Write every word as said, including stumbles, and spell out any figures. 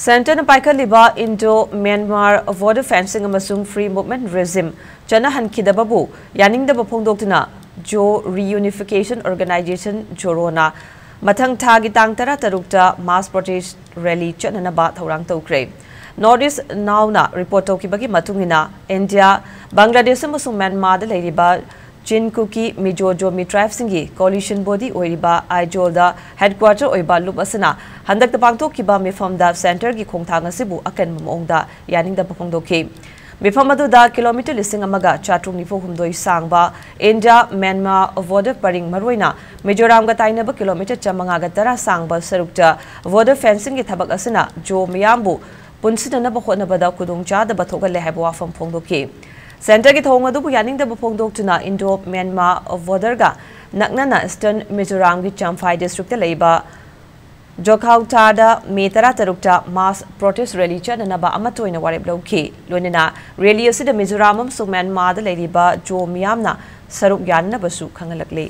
ꯁꯦꯟꯇꯔꯅ ꯄꯥꯏꯈꯠꯂꯤꯕ Indo-Myanmar Border Fencing ꯑꯃꯁꯨꯡ Free Movement Regime ꯆꯠꯅꯍꯟꯈꯤꯗꯕꯕꯨ ꯌꯥꯅꯤꯡꯗꯕ ꯐꯣꯡꯗꯣꯛꯇꯨꯅ Zo Reunification Organization, ꯖꯣꯔꯣꯅ ꯃꯊꯪ ꯊꯥꯒꯤ ꯇꯥꯡ ꯇꯔꯥꯇꯔꯨꯛꯇ mass protest rally ꯆꯠꯅꯅꯕ ꯊꯧꯔꯥꯡ ꯇꯧꯈ꯭ꯔꯦ꯫ North East Now ꯅ report ꯇꯧꯈꯤꯕꯒꯤ ꯃꯇꯨꯡ ꯏꯟꯅ, ꯏꯟꯗꯤꯌꯥ, ꯕꯪꯒ꯭ꯂꯥꯗꯦꯁ ꯑꯃꯁꯨꯡ ꯃ꯭ꯌꯥꯟꯃꯥꯔꯗ ꯂꯩꯔꯤꯕ ꯆꯤꯟ, ꯀꯨꯀꯤ, ꯃꯤꯖꯣ, ꯖꯣꯃꯤ tribe ꯁꯤꯡꯒꯤ coalition body ꯑꯣꯏꯔꯤꯕ ꯑꯥꯏꯖꯣꯜꯗ headquarter ꯑꯣꯏꯕ ꯂꯨꯞ ꯑꯁꯤꯅ ꯍꯟꯗꯛꯇ ꯄꯥꯡꯊꯣꯛꯈꯤꯕ ꯃꯤꯐꯝꯗ ꯁꯦꯟꯇꯔꯒꯤ ꯈꯣꯡꯊꯥꯡ ꯑꯁꯤꯕꯨ ꯑꯀꯟꯕ ꯃꯑꯣꯡꯗ ꯌꯥꯅꯤꯡꯗꯕ ꯐꯣꯡꯗꯣꯛꯈꯤ꯫ ꯃꯤꯐꯝ ꯑꯗꯨꯗ ꯀꯤꯂꯣꯃꯤꯇꯔ ꯂꯤꯁꯤꯡ ꯑꯃꯒ ꯆꯥꯇ꯭ꯔꯨꯛ ꯅꯤꯐꯨ ꯍꯨꯝꯗꯣꯏ ꯁꯥꯡꯕ ꯏꯟꯗꯤꯌꯥ ꯃ꯭ꯌꯥꯟꯃꯥꯔ border ꯄꯔꯤꯡ, ꯃꯔꯨꯑꯣꯏꯅ ꯃꯤꯖꯣꯔꯥꯝꯒ ꯇꯥꯏꯅꯕ ꯀꯤꯂꯣꯃꯤꯇꯔ ꯆꯥꯃꯉꯥꯒ ꯇꯔꯥ ꯁꯥꯡꯕ ꯁꯔꯨꯛꯇ border fencing ꯒꯤ ꯊꯕꯛ ꯑꯁꯤꯅ ꯖꯣ ꯃꯤꯌꯥꯝꯕꯨ ꯄꯨꯟꯁꯤꯟꯅꯅꯕ ꯍꯣꯠꯅꯕꯗ ꯈꯨꯗꯣꯡꯆꯥꯗꯕ ꯊꯣꯛꯍꯜꯂꯦ ꯍꯥꯏꯕ ꯋꯥꯐꯝ ꯐꯣꯡꯗꯣꯛꯈꯤ꯫ ꯁꯦꯟꯇꯔꯒꯤ ꯊꯧꯑꯣꯡ ꯑꯗꯨꯕꯨ ꯌꯥꯅꯤꯡꯗꯕ ꯐꯣꯡꯗꯣꯛꯇꯨꯅ Indo-Myanmar border ꯒ ꯅꯛꯅꯅ Eastern ꯃꯤꯖꯣꯔꯥꯝꯒꯤ ꯆꯝꯐꯥꯏ district ꯇ ꯂꯩꯕ ꯖꯣꯈꯥꯎꯇꯥꯗ ꯃꯦ ꯇꯔꯥꯇꯔꯨꯛꯇ mass protest rally ꯆꯠꯅꯅꯕ ꯑꯃꯠꯇ ꯑꯣꯏꯅ ꯋꯥꯔꯦꯞ ꯂꯧꯈꯤ꯫ ꯂꯣꯏꯅꯅ rally ꯑꯁꯤꯗ ꯃꯤꯖꯣꯔꯥꯝ ꯑꯃꯁꯨꯡ ꯃ꯭ꯌꯥꯟꯃꯥꯔꯗ ꯂꯩꯔꯤꯕ ꯖꯣ ꯃꯤꯌꯥꯝꯅ ꯁꯔꯨꯛ ꯌꯥꯅꯅꯕꯁꯨ ꯈꯪꯍꯜꯂꯛꯂꯤ꯫